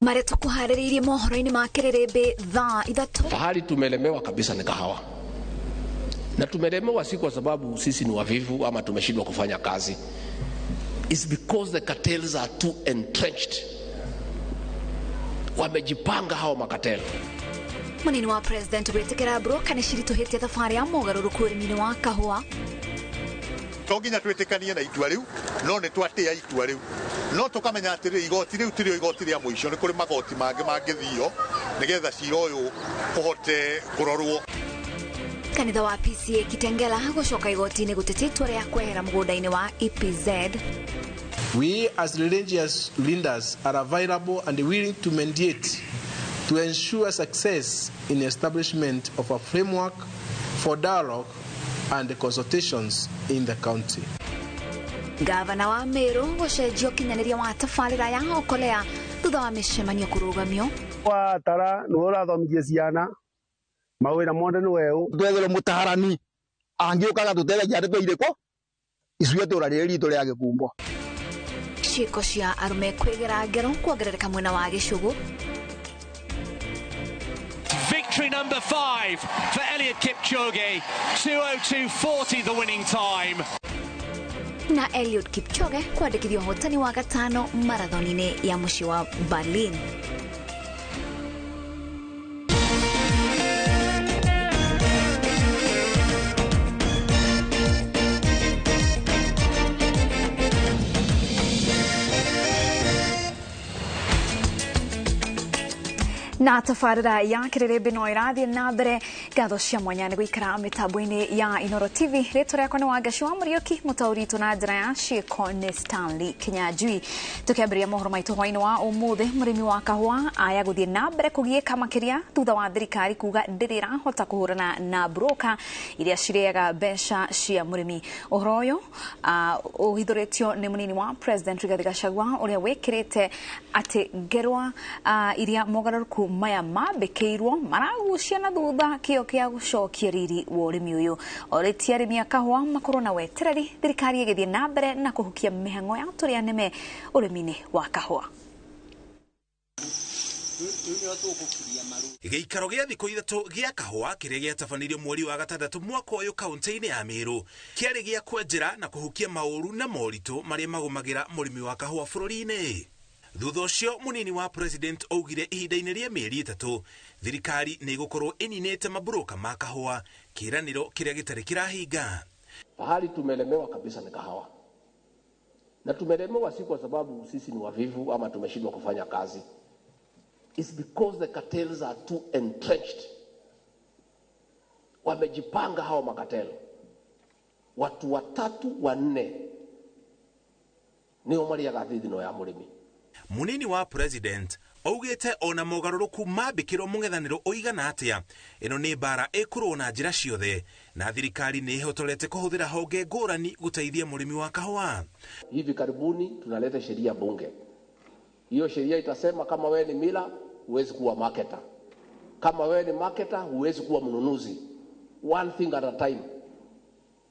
Marĩa tũkũharĩrĩirie mohoro-inĩ ma kĩrĩrĩmbĩ thaa 3. Fahari tumelemewa kabisa ni kahawa, na tumelemewa si kwa sababu sisi ni wavivu ama tumeshindwa kufanya kazi. It's because the cartels are too entrenched. Wamejipanga hao makatelo. Munini wa president gwĩtĩkĩra broka nĩ ciritũhĩtie thabarĩ ya mogarũrũku ũrĩmi-inĩ wa kahũa. To nginya twĩtĩkanie na itua rĩu, no nĩ twatĩa itua rĩu, no tũkamenya atĩrĩ, igoti rĩu tirĩo igoti rĩa mũico, nĩ kũrĩ magoti mangĩ mangĩthio nĩgetha cira ũyũ ũhote kũrorwo. Kanitha wa PCA Kitengela gũcoka igoti-inĩ gũtetia itua rĩa kwehera mũgũnda-inĩ wa EPZ. We as religious leaders are available and willing to mediate to ensure success in the establishment of a framework for dialogue and consultations in the county. Gavana wa Meru gũcenjio ũkinyanĩria wa tabarĩra ya Okolea thutha wa mĩcemanio kũrũgamio. Watara nĩwe ũrathomithia ciana mawĩra mothe nĩ weũ. Twetherwo mũtaarani angĩũkaga tũteithagia andũ tũirĩkũ icuĩ itũra rĩrĩ ritũ rĩa Gĩkumbo. Ciĩko cia arũme kwĩgera ngero kuongerereka mwena wa Gĩcũgũ. Victory number 5 for Eliud Kipchoge, 2:02.40 the winning time. Na Eliud Kipchoge kwandĩkithia ũhotani wa gatano marathoni-inĩ ya mũciĩ wa Berlin. Na tabarĩra ya kĩrĩrĩmbĩ no ĩrathiĩ na mbere. Ngatho cia mwanya nĩ gũikara mĩtambo-inĩ ya Inoro TV. Rĩtwa rĩakwa nĩ Wangaci wa Mũriũki, mũtaũri witũ na njĩra ya ciĩko nĩ Stanley Kinyanjui. Tũkĩambĩrĩria mohoro maitũ hwaĩ-inĩ wa ũmũthĩ, mũrĩmi wa kahũa aya gũthiĩ na mbere kũgiĩka makĩria thutha wa thirikari kuga ndĩrĩ ĩrahota kũhũrana na broka iria cirĩaga mbeca cia mũrĩmi. Ũhoro ũyũ ũhithũrĩtio nĩ mũnini wa President Rigathi Gachagua ũrĩa wĩkĩrĩte atĩ ngerwa iria mogarũrũku maya mambĩkĩirwo maragucia na thutha kĩo kĩa gũcokia riri wa ũrĩmi ũyũ. Orĩtie arĩmi a kahũa makorwo na wetereri thirikari ĩgĩthiĩ na mbere na kũhukia mĩhang'o ya tũrĩa nĩme ũrĩmi-inĩ wa kahũa. Gĩikaro gĩa thikũ 3 gĩa kahũa kĩrĩa gĩatabanirio mweri wa 6 mwaka ũyũ kaunti-inĩ ya Meru kĩarĩ gĩa kwenjera na kũhukia maũru na moritũ marĩa magũmagĩra mũrĩmi wa kahũa bũrũri-inĩ. Thutha ũcio mũnini wa president augire ihinda-inĩ rĩa mĩeri 3 thirikari nĩ ĩgũkorwo ĩninĩte maburoka ma kahũa, kĩĩranĩro kĩrĩa gĩtarĩ kĩrahinga. Pahali tumelemewa kabisa ni kahawa, na tumelemewa si kwa sababu sisi ni wavivu ama tumeshindwa kufanya kazi. It's because the cartels are too entrenched. Wamejipanga hao makatelo, watu 3 4 nĩo marĩaga thithino ya mũrĩmi. Munini wa president augĩte ona mogarũrũku mambĩkĩrwo mũng'ethanĩro ũigana atĩa, ĩno nĩ mbara ĩkũrũo na njĩra ciothe na thirikari nĩ ĩhotorete kũhũthĩra honge ngũrani gũteithia mũrĩmi wa kahũa. Hivi karibuni tunaleta sheria bunge. Hiyo sheria itasema kama wewe ni mila huwezi kuwa marketer, kama wewe ni marketer huwezi kuwa mnunuzi. One thing at a time,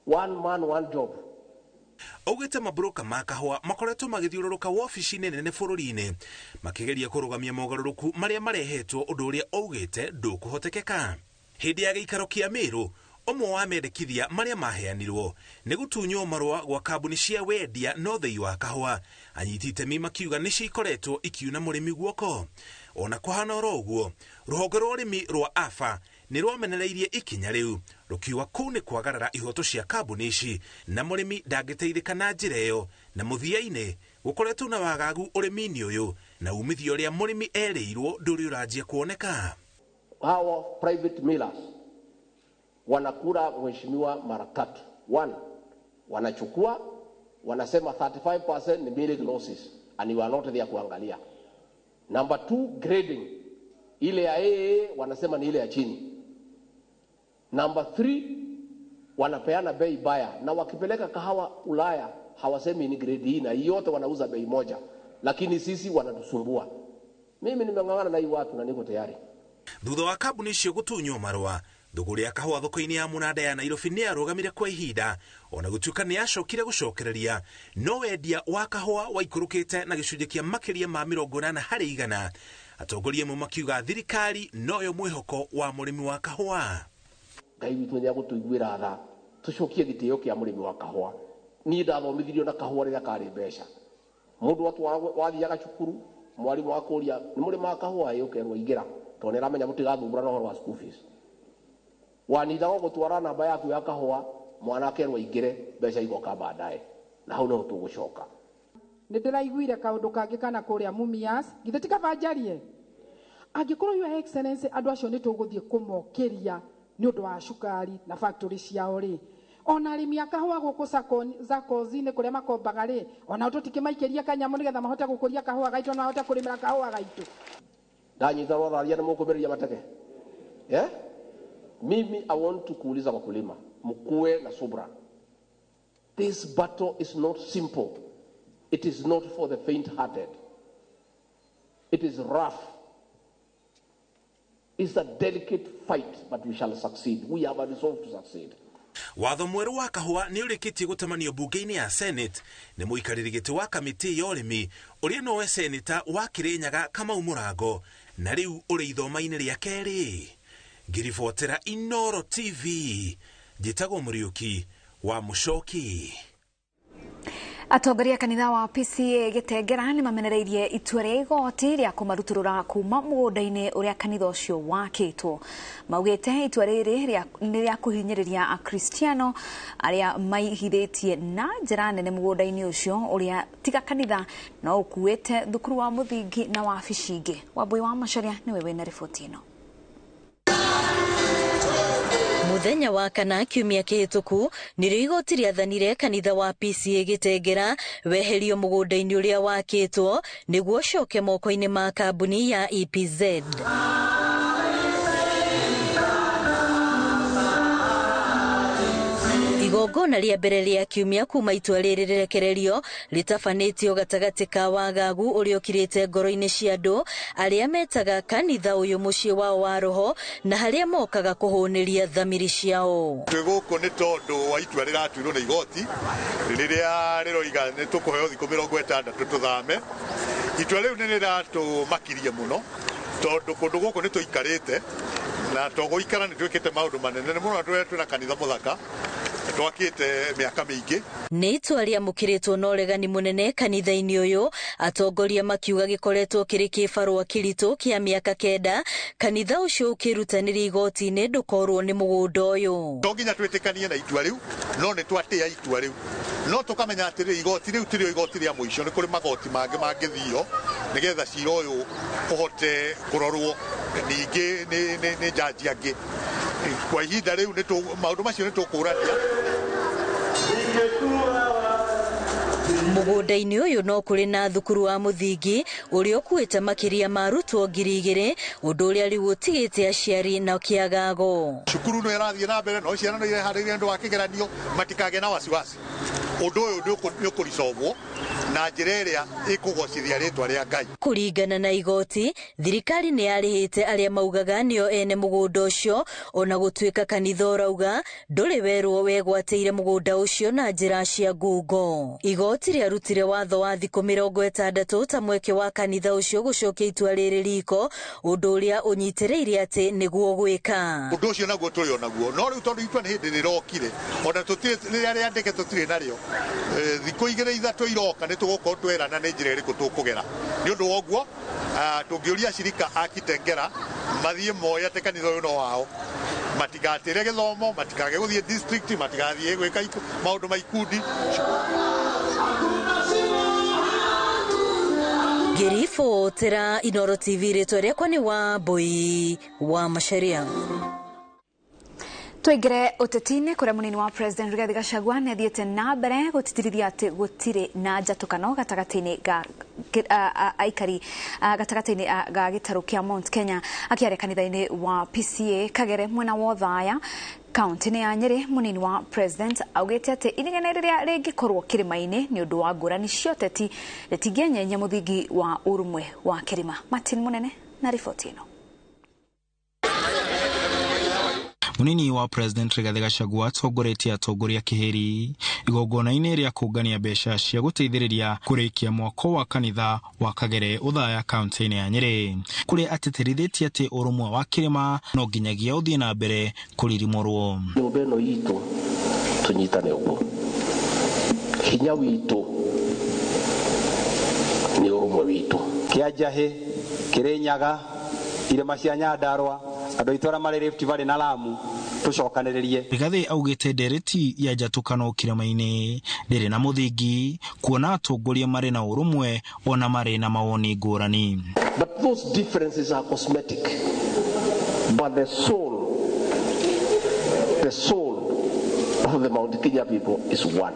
one man one job. Augĩte maburoka ma kahũa makoretwo magĩthiũrũrũka wobici-inĩ nene bũrũri-inĩ makĩgeria kũrũgamia mogarũrũku marĩa marehetwo, ũndũ ũrĩa augĩte ndũkũhotekeka. Hĩndĩ ya gĩikaro kĩa Meru, ũmwe wa mendekithia marĩa maheanirwo nĩ gũtunywo marũa gwa kambuni cia wendia na ũthĩi wa kahũa. Anyiti itemi makiuga nĩcio ikoretwo ikiuna mũrĩmi guoko. Ona kũhana oro ũguo, rũhonge rwa ũrĩmi rwa AFA nĩ rwamenereirie ikinya rĩu rũkiuga kũu nĩ kwagarara ihoto cia kambuni ici na mũrĩmi ndangĩteithĩka na njĩra ĩyo, na mũthia-inĩ gũkoretwo na wagagu ũrĩmi-inĩ ũyũ na umithio ũrĩa mũrĩmi erĩirwo ndũrĩ ũranjia kuoneka. Hawa private millers wanakula mheshimiwa mara 3. 1, wanachukua wanasema 35% ni milling losses and you are not there kuangalia. Number 2, grading, ile ya AA wanasema ni ile ya chini. Number 3, wanapeana bei baya, na wakipeleka kahawa Ulaya hawasemi ni grade hii, na yote wanauza bei moja, lakini sisi wanatusumbua. Mimi nimeng'ang'ana na hii watu na niko tayari. Thutha wa kambuni icio gũtunywo marũa, Thũgũrĩ ya kahũa thoko-inĩ ya mũnanda ya Nairobi nĩ yarũgamire kwa ihinda ona gũtuĩka nĩ yacokire gũcokereria, no wendia wa kahũa waikũrũkĩte na gĩcunjĩ kĩa makĩria ma 80%. Atongoria amwe makiuga thirikari noyo mwĩhoko wa mũrĩmi wa kahũa. Ngai witũ nĩ agũtũiguĩra tha tũcokie gĩtĩo kĩa mũrĩmi wa kahũa. Niĩ ndathomithirio na kahũa rĩrĩa karĩ mbeca. Mũndũ wathiaga cukuru mwarimũ akũria nĩ mũrĩmi wa kahũa ĩ ũkerwo ingĩra tondũ nĩ aramenya mũtigathumbũra na ũhoro wa school fees. Wanithaga gũtwara namba yaku ya kahũa mwana akerwo aingĩre mbeca igoka baadaye na hau noho tũgũcoka. Nĩ ndĩraiguire kaũndũ kangĩ kana kũrĩa Mumias githĩ ti kaba njarie angĩkorwo Your Excellency andũ acio nĩ tũgũthiĩ kũmokĩria nĩ ũndũ wa cukari na factory ciao rĩ, ona arĩmi a kahũa gũkũ Zakozi-inĩ kũrĩa makombaga rĩ, ona tũtikĩmaikĩria kanyamũ nĩgetha mahote gũkũria kahũa gaitũ na mahote kũrĩmĩra kahũa gaitũ. Ndanyita rwatharia nĩ mũkũmĩrĩria mateke. Mimi I want to kuuliza wakulima mkuwe na subra. This battle is not simple. It is not for the faint-hearted. It is rough. It's a delicate fight, but we shall succeed. We have a resolve to succeed. Watho mwerũ wa kahũa nĩ ũrĩkĩtie gũtamanio bunge-inĩ ya Senate nĩ mũikarĩri gĩtĩ wa kamĩtĩ ya ũrĩmi ũrĩa nowe seneta wa Kĩrĩnyaga Kamau Mũrango na rĩu ũrĩ ithoma-inĩ rĩa kerĩ. Ngĩribotera Inoro TV njĩtagwo Mũriũki wa Mũcoki. Atongoria kanitha wa PCA Gĩtengera nĩ mamenereirie itua rĩa igoti rĩa kũmarutũrũra kuma mũgũnda-inĩ ũrĩa kanitha ũcio wakĩtwo. Maugĩte itua rĩrĩ nĩ rĩa kũhinyĩrĩria Akristiano arĩa maigithĩtie na njĩra nene mũgũnda-inĩ ũcio ũrĩa tiga kanitha no ũkuĩte thukuru wa mũthingi na wabici ingĩ. Wambui wa Macharia nĩwe wĩna riboti ĩno. Muthenya wa kana kiumia kĩhĩtũku nĩrĩo igoti rĩathanire kanitha wa PCA Gĩtengera weherio mũgũnda-inĩ ũrĩa wakĩtwo nĩguo ũcoke moko-inĩ ma kambuni ya EPZ. Igongona rĩa mbere rĩa kiumia kuma itua rĩrĩ rĩrekererio rĩtabanĩtio gatagatĩ ka wagagu ũrĩa ũkirĩte ngoro-inĩ cia andũ arĩa metaga kanitha ũyũ mũciĩ wao wa roho na harĩa mokaga kũhũnĩria thamiri ciao. Twĩ gũkũ nĩ tondũ wa itua rĩratuirwo nĩ igoti rĩrĩa rĩroiga nĩ tũkũheo thikũ 60 tũthame. Itua rĩu nĩ rĩratũmakirie mũno tondũ kũndũ gũkũ nĩ tũikarĩte na to gũikara nĩ twĩkĩte maũndũ manene nĩ mũno twĩna kanitha mũthaka twakĩte mĩaka mĩingĩ. Nĩ itua rĩamũkĩrĩtwo na ũregani mũnene kanitha-inĩ ũyũ, atongoria makiuga gĩkoretwo kĩrĩ kĩbarũa kĩritũ kĩa mĩaka 9 kanitha ũcio ũkĩrutanĩria igoti-inĩ ndũkorwo nĩ mũgũnda ũyũ. To nginya twĩtĩkanie na itua rĩu no nĩ twatĩa itua rĩu no tũkamenya atĩrĩ igoti rĩu tirĩo igoti rĩa mũico, nĩ kũrĩ magoti mangĩ mangĩthio nĩgetha cira ũyũ ũhote kũrorwo ningĩ nĩ njanji angĩ. Kwa ihinda rĩu maũndũ macio nĩ tũkũrania. Mũgũnda-inĩ ũyũ no kũrĩ na thukuru wa mũthingi ũrĩa ũkuĩte makĩria ma arutwo 2,000 ũndũ ũrĩa rĩu ũtigĩte aciari na kĩagago. Cukuru no ĩrathiĩ na mbere no ciana no ireharĩirie nĩ ũndũ wa kĩgeranio matikagĩe na wasiwasi. Ũndũ ũyũ nĩ ũkũricobwo na njĩra ĩrĩa ĩkũgocithia rĩtwa rĩa Ngai. Kũringana na igoti, thirikari nĩ yarĩhĩte arĩa maugaga nĩo ene mũgũnda ũcio ona gũtuĩka kanitha ũrauga ndũrĩ werwo wegwatĩire mũgũnda ũcio na njĩra cia ngungo. Igoti rĩarutire watho wa thikũ 60 ta mweke wa kanitha ũcio gũcokia itua rĩrĩ riko, ũndũ ũrĩa ũnyitĩrĩire atĩ nĩguo gwĩka. Ũndũ ũcio naguo tũrĩ onaguo no rĩu tondũ itua nĩ hĩndĩ rĩrokire ona tũtirĩ rĩrĩa rĩandĩke tũtirĩ narĩo thikũ 2 3 iroka nĩ tũgũkorwo twerana nĩ njĩra ĩrĩkũ tũkũgera. Nĩ ũndũ wa ũguo tũngĩũria acirika a Kitengera mathiĩ moe atĩ kanitha ũyũ no wao, matigatĩre gĩthomo, matikage gũthiĩ district, matigathiĩ gwĩka maũndũ ma ikundi. Ngĩribotera Inoro TV rĩtwa rĩakwa nĩ Wambui wa Macharia. Tũingĩre ũteti-inĩ kũrĩa mũnini wa President Rigathi Gachagua nĩ athiĩte na mbere gũtitirithia atĩ gũtirĩ na njatũkano gatagatĩ-inĩ ga aikari gatagatĩ-inĩ ga gĩtarũ kĩa Mount Kenya akĩaria kanitha-inĩ wa PCA Kagere mwena wa Othaya kaunti-inĩ ya Nyĩrĩ. Mũnini wa President augĩte atĩ inegene rĩrĩa rĩngĩkorwo kĩrĩma-inĩ nĩ ũndũ wa ngũrani cia ũteti rĩtingĩenyenyia mũthingi wa ũrũmwe wa kĩrĩma. Martin Mũnene na riboti ĩno. Munini wa President Rigathi Gachagua atongoretie atongoria kĩhĩri igongona-inĩ rĩa kũngania mbeca cia gũteithĩrĩria kũrĩkia mwako wa kanitha wa Kagere Othaya kaunti-inĩ ya Nyĩrĩ, kũrĩa atĩtĩrithĩtie atĩ ũrũmwe wa kĩrĩma no nginyagia ũthiĩ na mbere kũririmũrwo. Nyũmba ĩno itũ tũnyitane ũguo, hinya witũ nĩ ũrũmwe witũ. Kĩa Njahĩ, Kĩrĩnyaga, irĩma cia Nyandarua, andũ aitũ arĩa marĩ Rift Valley na Lamu tũcokanĩrĩrie. Rigathi augĩte ndereti ya njatũkano kĩrĩma-inĩ ndĩrĩ na mũthingi kuona atongoria marĩ na ũrũmwe ona marĩ na mawoni ngũrani. But those differences are cosmetic. But the soul of the Mount Kenya people is one.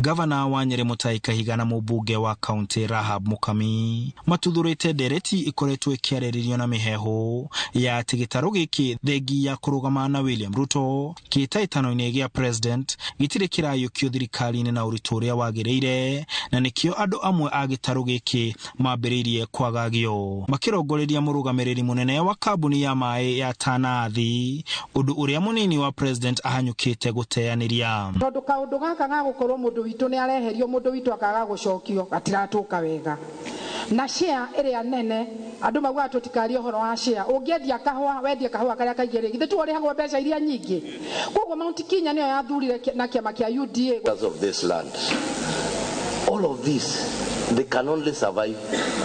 Gavana wa Nyeri Mutahi Kahiga na mũmbunge wa kaunti Rahab Mukami matuthũrĩte ndereti ikoretwo ĩkĩarĩrĩrio na mĩheehũ ya atĩ gĩtarũ gĩkĩ thengi ya kũrũgama na William Ruto kĩhĩtahĩtano-inĩ gĩa president gĩtirĩ kĩrayũkio thirikari-inĩ na ũritũ ũrĩa wagĩrĩire, na nĩkĩo andũ amwe a gĩtarũ gĩkĩ mambĩrĩirie kwagagio makĩrongoreria mũrũgamĩrĩri mũnene wa kambuni ya maĩ ya Tana Athi, ũndũ ũrĩa mũnini wa president ahanyũkĩte gũteanĩria. Tondũ kaũndũ gaka ga gũkorwo mũndũ witũ nĩ areherio mũndũ witũ akaga gũcokio gatiratũka wega. Na share ĩrĩa nene andũ maugaga tũtikarie ũhoro wa share, ũngĩendia kahũa wendie kahũa karĩa kaingĩ rĩ, githĩ tiwe ũrĩhagwo mbeca iria nyingĩ? Koguo Mount Kenya nĩyo yathurire na kĩama kĩa UDA. Of this land, all of this they can only survive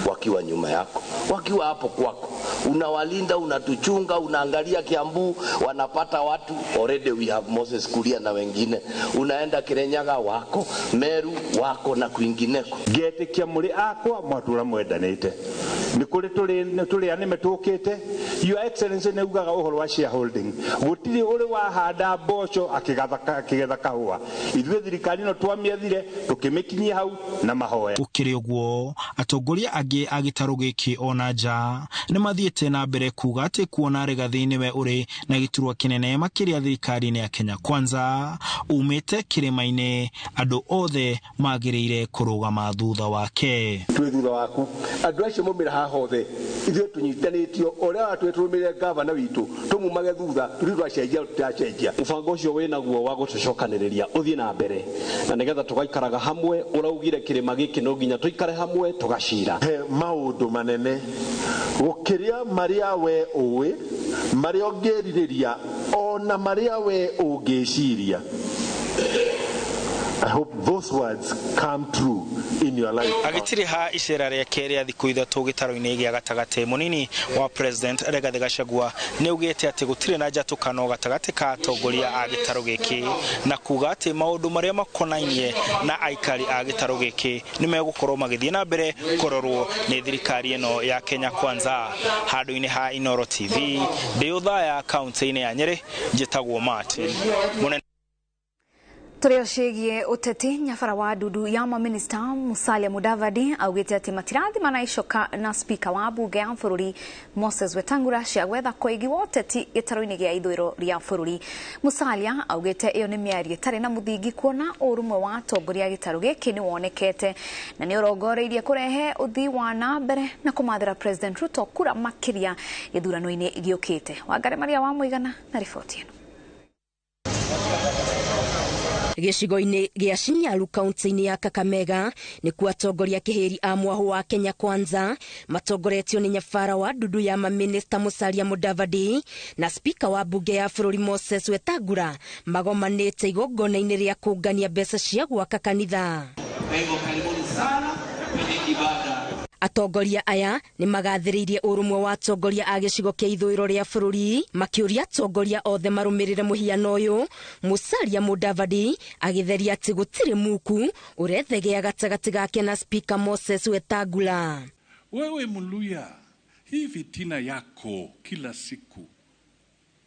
wakiwa nyuma yako, wakiwa hapo kwako, unawalinda, unatuchunga, unaangalia Kiambu wanapata watu already, we have Moses Kuria na wengine, unaenda Kirinyaga wako, Meru wako na kwingineko. Ngetĩkia mũrĩ akwa mwatũra mwendanĩte nĩ kũrĩ tũrĩ anĩme tũkĩte. Your Excellency nĩ ugaga ũhoro wa shareholding, gũtirĩ ũrĩ wahanda mboco akĩgetha kahũa. Ithuĩ thirikari no twamĩethire tũkĩmĩkinyia hau na mahoya. Gũkĩrĩ ũguo, atongoria angĩ a gĩtarũ gĩkĩ ona nja nĩ mathiĩte na mbere kuga atĩ kuona Rigathi nĩwe ũrĩ na gĩturwa kĩnene makĩria thirikari-inĩ ya Kenya Kwanza umĩte kĩrĩma-inĩ, andũ othe magĩrĩire kũrũgama thutha wake. Twĩ thutha waku, andũ acio maumĩra haha hothe ithuĩ tũnyitanĩtio ũrĩa watwĩ tũrũmĩrĩre gavana witũ tũmumage thutha tũthiĩ twacenjia tũtiracenjia. Mũbango ũcio wĩnaguo wa gũtũcokanĩrĩria ũthiĩ na mbere na nĩgetha tũgaikaraga hamwe. Ũraugire kĩrĩma gĩkĩ no nginya tũikare hamwe tũgacira. He maũndũ manene gũkĩria marĩa we ũĩ, marĩa ũngĩrirĩria, ona marĩa we ũngĩciria. I hope those words come true in your life. Agĩtiriha icera rĩake rĩa thikũ 3 gĩtarũ-inĩ gĩa gatagatĩ, mũnini wa President Rigathi Gachagua nĩ augĩte atĩ gũtirĩ na njatũkano gatagatĩ ka atongoria a gĩtarũ gĩkĩ, na kuga atĩ maũndũ marĩa makonainie na aikari a gĩtarũ gĩkĩ nĩ megũkorwo magĩthiĩ na mbere kũrorwo nĩ thirikari ĩno ya Kenya Kwanza. Handũ-inĩ ha Inooro TV ndĩ Othaya kaunti-inĩ ya Nyĩrĩ, njĩtagwo Martin Mũnene. Tũrĩ ciĩgiĩ ũteti, nyabara wa ndundu ya maminista Musalia Mudavadi augĩte atĩ matirathima na icoka na spika wa bunge ya bũrũri Moses Wetangula cia gwetha koigi wa ũteti gĩtarũ-inĩ gĩa ithũĩro rĩa bũrũri. Musalia augĩte ĩyo nĩ mĩario ĩtarĩ na mũthingi kuona ũrũmwe wa atongoria a gĩtarũ gĩkĩ nĩ wonekete na nĩ ũrongoreirie kũrehe ũthii wa na mbere na kũmathĩra President Ruto kura makĩria gĩthurano-inĩ gĩũkĩte. Wangari Maria wa Mũigana na riboti ĩno. Gĩcigo-inĩ gĩa Shinyalu kaunti-inĩ ya Kakamega nĩkuo atongoria kĩhĩri a mwahũ wa Kenya Kwanza matongoretio nĩ nyabara wa ndundu ya maminista Musalia Mudavadi na spika wa bunge ya bũrũri Moses Wetangula magomanĩte igongona-inĩ rĩa kũngania mbeca cia gwaka kanitha. Kwa hivyo karibuni sana kwenye ibada. Atongoria aya nĩ magathĩrĩirie ũrũmwe wa atongoria a gĩcigo kĩa ithũĩro rĩa bũrũri makĩũria atongoria othe marũmĩrĩre mũhiano ũyũ. Musalia Mudavadi agĩtheria atĩ gũtirĩ muku ũrethegea gatagatĩ gake na Spika Moses Wetangula. Wewe Mluya, hii fitina yako kila siku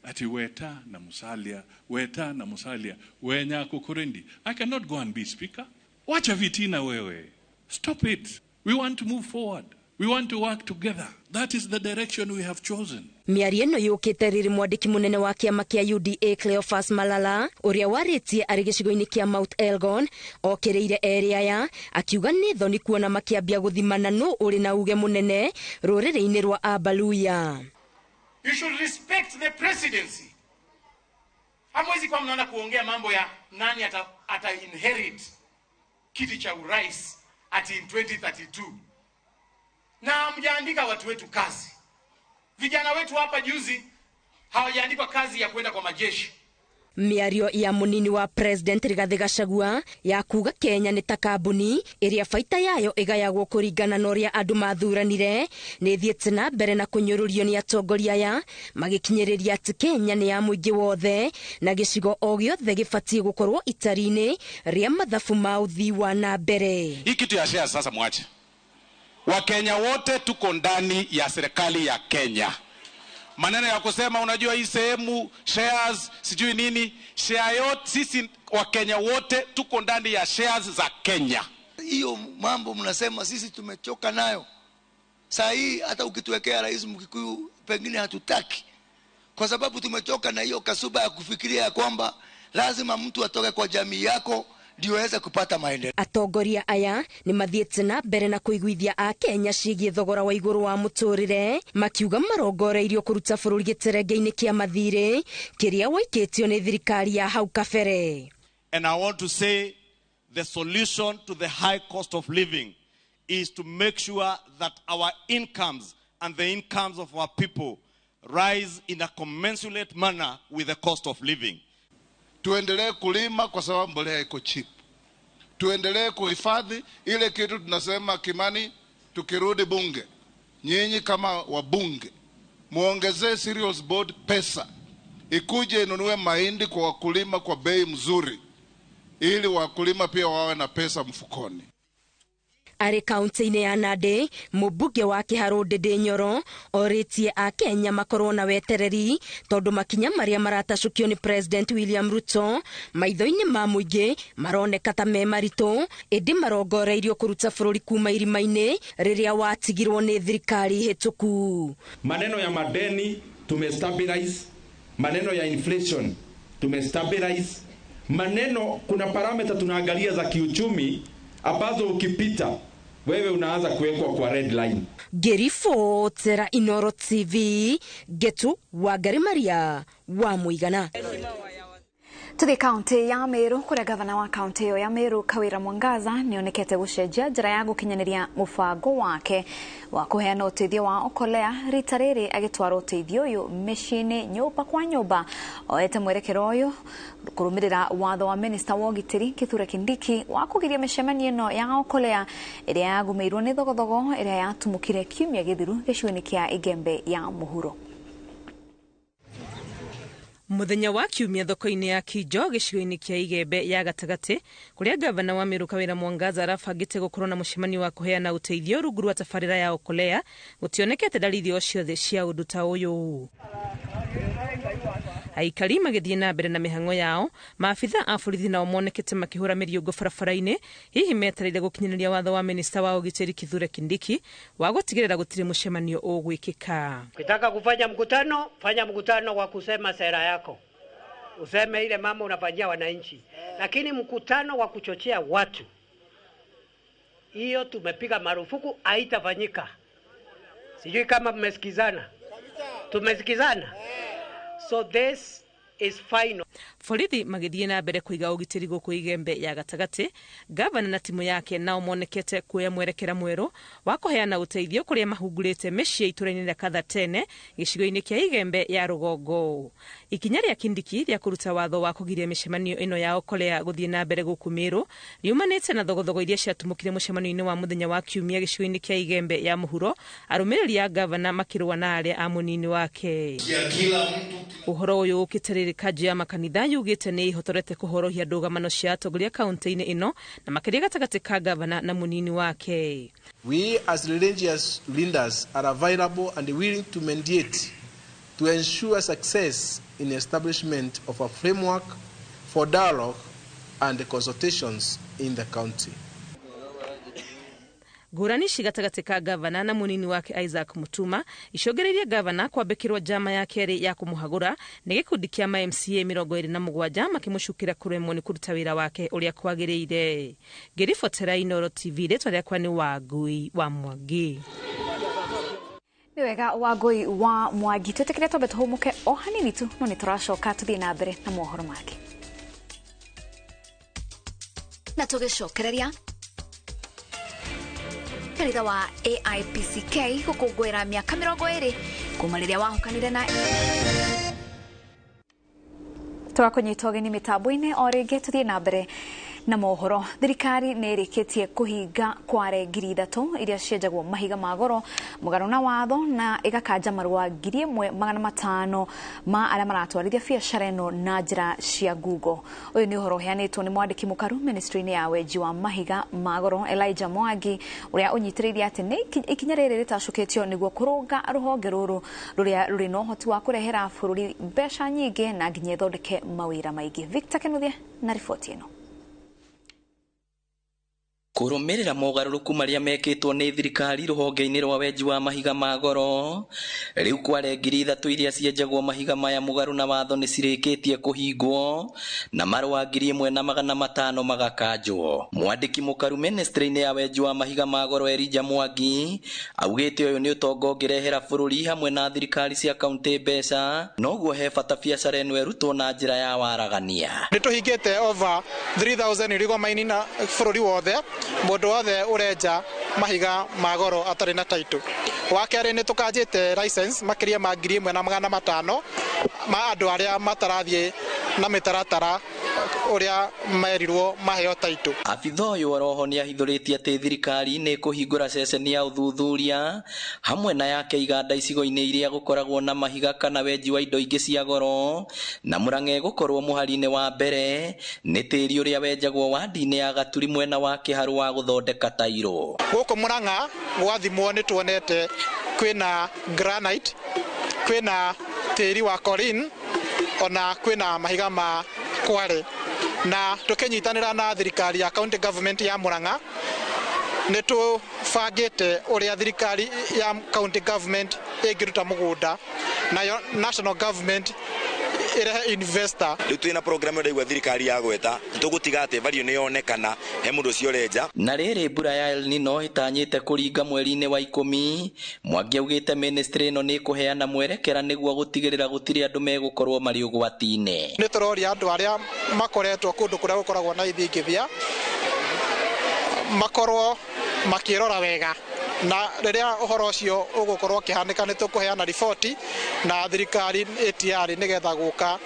ati Weta na Musalia, Weta na Musalia, wenyako kurendi. I cannot go and be speaker. Wacha fitina wewe. Stop it. We want to move forward. We want to work together. That is the direction we have chosen. Mĩario ĩno yũkĩte rĩrĩ mwandĩki mũnene wa kĩama kĩa UDA Cleophas Malala ũrĩa warĩtie arĩ gĩcigo-inĩ kĩa Mount Elgon okĩrĩire erĩ aya akiuga nĩ thoni kuona makĩambia gũthimana nũ ũrĩ na uge mũnene rũrĩrĩ-inĩ rwa Abaluya. You should respect the presidency. Hamwezi kwa mnaanza kuongea mambo ya nani ata inherit kiti cha urais ati in 2032. Na hamjaandika watu wetu kazi. Vijana wetu hapa juzi hawajaandikwa kazi ya kwenda kwa majeshi. Mĩario ya mũnini wa President Rigathi Gachagua ya kuga Kenya nĩ ta kambuni ĩrĩa baita yayo ĩgayagwo kũringana na ũrĩa andũ mathuranire nĩ ĩthiĩte na mbere na kũnyũrũrio nĩ atongoria aya magĩkinyĩrĩria atĩ Kenya nĩ ya mũingĩ wothe na gĩcigo o gĩothe gĩbatiĩ gũkorwo itari-inĩ rĩa mathabu ma ũthii wa na mbere. Hii kitu ya share sasa mwache. Wakenya wote tuko ndani ya serikali ya Kenya. Maneno ya kusema unajua hii sehemu shares sijui nini, share yote, sisi Wakenya wote tuko ndani ya shares za Kenya. Hiyo mambo mnasema sisi tumechoka nayo. Saa hii hata ukituwekea rais Mkikuyu pengine hatutaki, kwa sababu tumechoka na hiyo kasuba ya kufikiria ya kwamba lazima mtu atoke kwa jamii yako ndio aweze kupata maendeleo. Atongoria aya ni mathiĩte na mbere na kũiguithia Akenya ciĩgiĩ thogora wa igũrũ wa mũtũrĩre, makiuga marongoreirio kũruta bũrũri gĩterenge-inĩ kĩa mathirĩ kĩrĩa waikĩtio nĩ thirikari ya hau kabere. And I want to say the solution to the high cost of living is to make sure that our incomes and the incomes of our people rise in a commensurate manner with the cost of living. Tuendelee kulima kwa sababu mbolea iko cheap. Tuendelee kuhifadhi ile kitu tunasema Kimani, tukirudi bunge, nyinyi kama wabunge muongezee Cereals Board pesa ikuje inunue mahindi kwa wakulima kwa bei mzuri, ili wakulima pia wawe na pesa mfukoni. Arĩ kaunti-inĩ ya Nandi, mũmbunge wa Kĩharũ Ndĩndĩ Nyoro orĩtie Akenya makorwo na wetereri tondũ makinya marĩa maratacũkio nĩ President William Ruto maitho-inĩ ma mũingĩ maroneka ta me maritũ, ĩndĩ marongoreirio kũruta bũrũri kuma irima-inĩ rĩrĩa watigirwo nĩ thirikari hĩtũku. Maneno ya madeni tumestabilize, maneno ya inflation tumestabilize, maneno kuna parameter tunaangalia za kiuchumi ambazo ukipita wewe unaanza kuwekwa kwa red line. Ngĩribotera Inoro TV, Getu Wangari Maria wa Mũigana. Tuthi kaunti ya Meru kuria gavana wa kaunti iyo ya Meru Kawira Mwangaza nionekete gucenjia njira ya gukinyaniria mubango wake wa kuheana uteithio wa okolea rita riri agitwara uteithio uyu miciini nyumba kwa nyumba oete mwerekero uyu kurumirira watho wa minista wa ugitiri Kithure Kindiki wa kugiria micemanio ino ya okolea iria yagumiirwo ni thogothogo iria yatumukire kiumia githiru gicigo-ini kia Igembe ya Muhuro. Muthenya wa kiumia thoko-inĩ ya Kinjo gĩcigo-inĩ kĩa Igembe ya gatagatĩ kũrĩa gavana wa Meru Kawira Mwangaza arabangĩte gũkorwo na mũcemanio wa kũheana ũteithio rungu rwa tabarĩra ya Okolea gũtionekete ndariri o ciothe cia ũndũ ta ũyũ. Aikari magĩthiĩ na mbere na mĩhang'o yao, maabitha a borithi nao monekete makĩhũra mĩriũngũ barabara-inĩ hihi metereire gũkinyanĩria watho wa minista wa ũgitĩri Kithure Kindiki wa gũtigĩrĩra gũtirĩ mũcemanio ũgwĩkĩka. Ukitaka kufanya mkutano, fanya mkutano wa kusema sera yako, useme ile mama unafanyia wananchi, lakini mkutano wa kuchochea watu, hiyo tumepiga marufuku, haitafanyika. Sijui kama mmesikizana. Tumesikizana. So this is final. Borithi magĩthiĩ na mbere kũiga ũgitĩri gũkũ Igembe ya gatagatĩ, gavana na timu yake nao monekete kuoya mwerekera mwerũ wa kũheana ũteithio kũrĩa mahungurĩte mĩciĩ itũra-inĩ rĩa Kathatene gĩcigo-inĩ kĩa Igembe ya rũgongo. Ikinya rĩa Kindiki rĩa kũruta watho wa kũgiria mĩcemanio ĩno ya Okolea gũthiĩ na mbere gũkũ Meru riumanĩte na thogothogo iria ciatumũkire mũcemanio-inĩ wa mũthenya wa kiumia gĩcigo-inĩ kĩa Igembe ya mũhuro, arũmĩrĩri a gavana makĩrũa na arĩa a mũnini wake. Ũhoro ũyũ ũkĩte rĩrĩ kanjũ ya makanitha yugĩte nĩ ĩhotorete kũhorohia ndũgamano cia atongoria kaunti-inĩ ĩno na makĩria gatagatĩ ka gavana na mũnini wake. We as religious leaders are available and willing to mediate to ensure success in establishment of a framework for dialogue and consultations in the county. Ngũrani ici gatagatĩ ka gavana na mũnini wake Isaac Mutuma icongereirie gavana kwambĩkĩrwo njama ya kerĩ ya kũmũhagũra nĩ gĩkundi kĩa ma MCA 27 makĩmũcukĩra kũremwo nĩ kũruta wĩra wake ũrĩa kwagĩrĩire. Ngĩribotera Inoro TV, rĩtwa rĩakwa nĩ Wangui wa Mwangi. Nĩ wega Wangũi wa Mwangi, twĩtĩkĩre twambe tũhũmũke o hanini tu, no nĩ tũracoka tũthiĩ na mbere na mohoro mangĩ. Na tũgĩcokereria kanitha wa AIPCK gũkũngũĩra mĩaka 20 kuma rĩrĩa wahũkanire na tũgakũnyita ũgeni mĩtambo-inĩ o rĩngĩ. Tũthiĩ na mbere na mohoro. Thirikari nĩ ĩrĩkĩtie kũhinga kware 3,000 iria cienjagwo mahiga ma goro mũgarũ na watho, na ĩgakanja marũa 1,500 ma arĩa maratwarithia biacara ĩno na njĩra cia ngungo. Ũyũ nĩ ũhoro ũheanĩtwo nĩ mwandĩki mũkaru ministry-inĩ ya wenji wa mahiga ma goro Elijah Mwangi, ũrĩa ũnyitĩrĩire atĩ nĩ ikinya rĩrĩ rĩtacũkĩtio nĩguo kũrũnga rũhonge rũrũ rũrĩa rũrĩ na ũhoti wa kũrehera bũrũri mbeca nyingĩ na nginya ĩthondeke mawĩra maingĩ. Victor Kenuthia na riboti ĩno. Kũrũmĩrĩra mogarũrũku marĩa mekĩtwo nĩ thirikari rũhonge-inĩ rwa wenji wa mahiga ma goro, rĩu kware 3,000 iria cienjagwo mahiga maya mũgarũ na watho nĩ cirĩkĩtie kũhingwo na marũa 1,500 magakanjwo. Mwandĩki mũkaru ministry-inĩ ya wenji wa mahiga ma goro Elijah Mwangi augĩte ũyũ nĩ ũtonga ũngĩrehera bũrũri hamwe na thirikari cia kaunti mbeca, noguo he bata biacara ĩno ĩrutwo na njĩra ya waragania. Nĩ tũhingĩte over 3,000 illegal mining na bũrũri wothe, mũndũ wothe ũrenja mahiga ma goro atarĩ na title. Wa kerĩ nĩ tũkanjĩte license makĩria ma 1,500 ma andũ arĩa matarathiĩ na mĩtaratara ũrĩa merirwo maheo title. Abitha ũyũ oroho nĩ ahithũrĩtie atĩ thirikari nĩ ĩkũhingũra ceceni ya ũthuthuria hamwe na yake iganda icigo-inĩ iria gũkoragwo na mahiga kana wenji wa indo ingĩ cia goro, na Murang'a ĩgũkorwo mũhari-inĩ wa mbere nĩ tĩri ũrĩa wenjagwo wandi-inĩ ya Gaturi mwena wa Kĩharũ wa gũthondeka tairo. Gũkũ Murang'a gwathimwo nĩ tuonete kwĩna granite, kwĩna tĩri wa Corin, ona kwĩna mahiga ma kware, na tukinyitanĩra na thirikari ya county government ya Murang'a nĩ tũbangĩte ũrĩa thirikari ya county government ĩngĩruta mũgũnda nayo national government ĩrehe investor. Rĩu twĩna program ĩrĩa thirikari ya gweta tũgũtiga atĩ value nĩ yonekana he mũndũ ũcio ũrenja. Na rĩrĩ mbura ya El Nino ĩtanyĩte kũringa mweri-inĩ wa 10, Mwangi augĩte ministry ĩno nĩ ĩkũheana mwerekera nĩguo gũtigĩrĩra gũtirĩ andũ megũkorwo marĩ ũgwati-inĩ. Nĩ tũroria andũ arĩa makoretwo kũndũ kũrĩa gũkoragwo na ithingithia makorwo makĩrora wega, na rĩrĩa ũhoro ũcio ũgũkorwo ũkĩhanĩka nĩ tũkũheana riboti na thirikari ATR nĩgetha gũka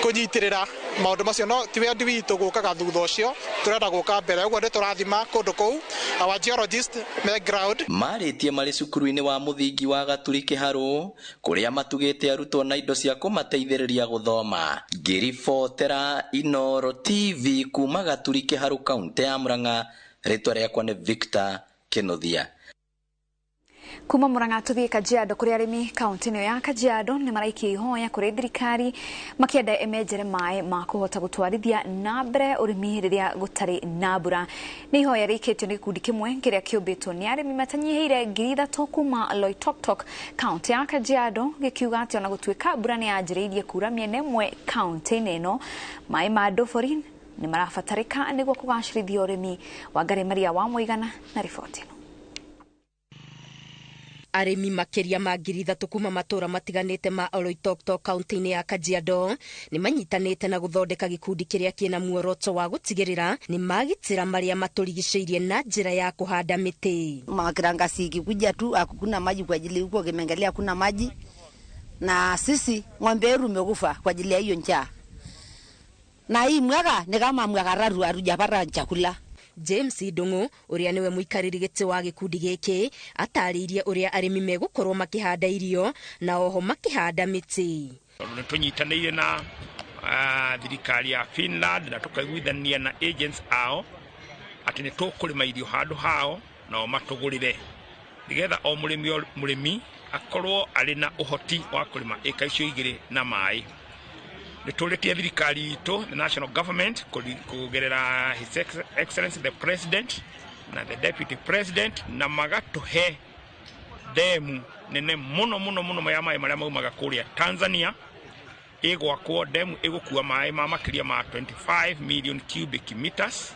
kũnyitĩrĩra maũndũ macio. No ti wendi witũ gũkaga thutha ũcio, tũrenda gũka mbere, ũguo nĩ tũrathima kũndũ kũu, our geologist me ground. Marĩtie marĩ cukuru-inĩ wa mũthingi wa Gaturi Kĩharũ kũrĩa matugĩte arutwo na indo cia kũmateithĩrĩria gũthoma. Ngĩribotera Inooro TV kuma Gaturi Kĩharũ, kaunti ya Murang'a, rĩtwa rĩakwa nĩ Victor Kenuthia. Kuma Murang'a tũthiĩ Kajiado kũrĩa arĩmi kaunti-inĩ ya Kajiado nĩ maraikia ihoya kũrĩ thirikari makĩenda ĩmenjere maĩ ma kũhota gũtwarithia na mbere ũrĩmi rĩrĩa gũtarĩ na mbura. Nĩ ihoya rĩikĩtio nĩ gĩkundi kĩmwe kĩrĩa kĩũmbĩtwo nĩ arĩmi matanyihĩire 3,000 kuma Loitoktok kaunti ya Kajiado, gĩkiuga atĩ ona gũtuĩka mbura nĩ yanjĩrĩirie kura mĩena ĩmwe kaunti-inĩ ĩno, maĩ ma ndobori nĩ marabatarĩka nĩguo kũgacĩrithia ũrĩmi. Wangari Maria wa Mũigana na riboti ĩno. Arĩmi makĩria ma 3,000 kuma matũra matiganĩte ma Oloitoktok kaunti-inĩ ya Kajiado nĩ manyitanĩte na gũthondeka gĩkundi kĩrĩa kĩna muoroto wa gũtigĩrĩra nĩ magitĩra marĩa matũrigicĩirie na njĩra ya kũhanda mĩtĩ. Makirangasi ikikuja tu hakuna maji kwa ajili huko kimeangalia hakuna maji, na sisi ng'ombe yetu imekufa kwa ajili ya hiyo njaa, na hii mwaka ni kama mwaka raru hatujapata chakula. James Ndung'u ũrĩa nĩwe mũikarĩri gĩtĩ wa gĩkundi gĩkĩ atarĩirie ũrĩa arĩmi megũkorwo makĩhanda irio na oho makĩhanda mĩtĩ. Tondũ nĩ tũnyitanĩire na thirikari ya Finland na tũkaiguithania na agents ao atĩ nĩ tũkũrĩma irio handũ hao nao matũgũrĩre nĩgetha o mũrĩmi akorwo arĩ na ũhoti wa kũrĩma ĩka icio igĩrĩ na maĩ. Nĩ tũrĩtie thirikari itũ, the national government, kũgerera His Excellency the President na the Deputy President, na magatũhe demu nene mũno mũno mũno ya maĩ marĩa maumaga kũrĩa Tanzania. Ĩgwakwo demu ĩgũkua maĩ ma makĩria ma 25 million cubic meters,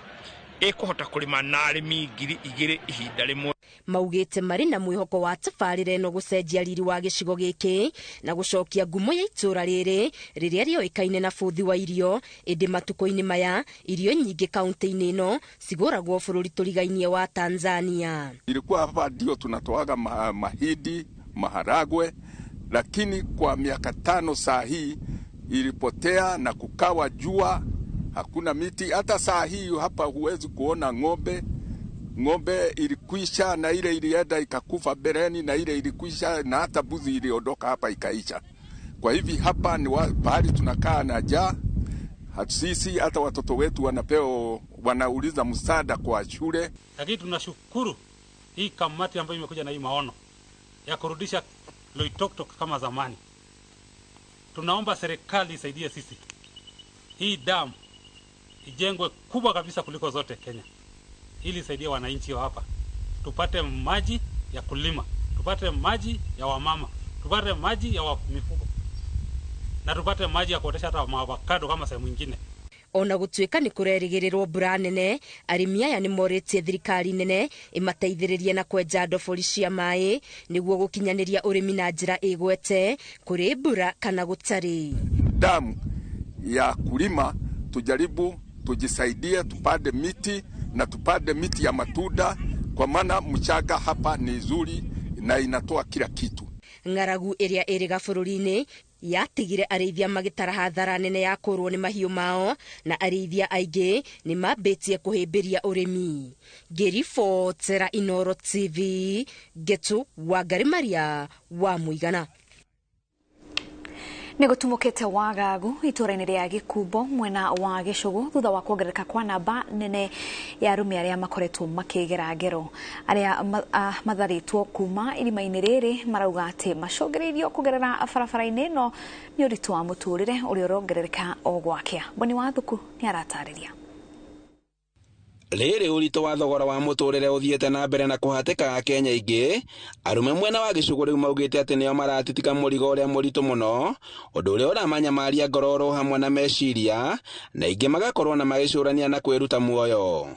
ĩkũhota kũrĩma na arĩmi 2,000 ihinda rĩmwe. Maugĩte marĩ na mwĩhoko wa tabarĩra ĩno gũcenjia riri wa gĩcigo gĩkĩ na gũcokia ngumo ya itũũra rĩrĩ rĩrĩa rĩoĩkaine na bũthi wa irio. Ĩndĩ matukũ-inĩ maya irio nyingĩ kaunti-inĩ ĩno cigũragwo bũrũri tũrigainie wa Tanzania. Ilikuwa hapa ndio tunatoaga mahindi, maharagwe, lakini kwa miaka 5 saa hii ilipotea na kukawa jua, hakuna miti. Hata saa hii hapa huwezi kuona ng'ombe. Ng'ombe ilikwisha na ile ilienda ikakufa bereni na ile ilikwisha na hata buzi iliondoka hapa ikaisha. Kwa hivi hapa ni pahali tunakaa na njaa. Sisi hata watoto wetu wanapewa, wanauliza msaada kwa shule. Lakini tunashukuru hii kamati ambayo imekuja na hii maono ya kurudisha Loitoktok kama zamani. Tunaomba serikali isaidie sisi. Hii damu ijengwe kubwa kabisa kuliko zote Kenya, ili isaidie wananchi wa hapa. Tupate maji ya kulima, tupate maji ya wamama, tupate maji ya mifugo, na tupate maji ya kuotesha hata maavocado kama sehemu nyingine. Ona gũtuĩka nĩ kũrerĩgĩrĩrwo mbura nene, arĩmi aya nĩ morĩtie thirikari nene ĩmateithĩrĩrie na kwenja ndobori cia maĩ nĩguo gũkinyanĩria ũrĩmi na njĩra ĩgwete kũrĩ mbura kana gũtarĩ. Damu ya kulima, tujaribu tujisaidie, tupande miti na tupande miti ya matunda, kwa maana mchanga hapa ni nzuri na inatoa kila kitu. Ng'aragu ĩrĩa ĩrĩga bũrũri-inĩ yatigire arĩithia magĩtara hathara nene ya kũrwo nĩ mahiũ mao, na arĩithia aingĩ nĩ mambĩtie kũhĩmbĩria ũrĩmi. Ngĩribotera Inooro TV, Ngetu Wangari Maria wa Mũigana. Nĩ gũtumũkĩte wagagu itũũra-inĩ rĩa Gĩkumbo mwena wa Gĩcũgũ thutha wa kuongerereka kwa namba nene ya arũme arĩa makoretwo makĩgera ngero. Arĩa matharĩtwo kuma irima-inĩ rĩrĩ marauga atĩ macũngĩrĩirio kũgerera barabara-inĩ ĩno nĩ ũritũ wa mũtũrĩre ũrĩa ũrongerereka o gwakĩa. Boni wa Thuku nĩ aratarĩria. Rĩrĩ ũritũ wa thogora wa mũtũrĩre ũthiĩte na mbere na kũhatĩka Akenya aingĩ, arũme mwena wa Gĩcũgũ rĩu maugĩte atĩ nĩo maratitika mũrigo ũrĩa mũritũ mũno, ũndũ ũrĩa ũramanyamaria ngoro oro hamwe na meciria, na aingĩ magakorwo na magĩcũrania na kwĩruta muoyo.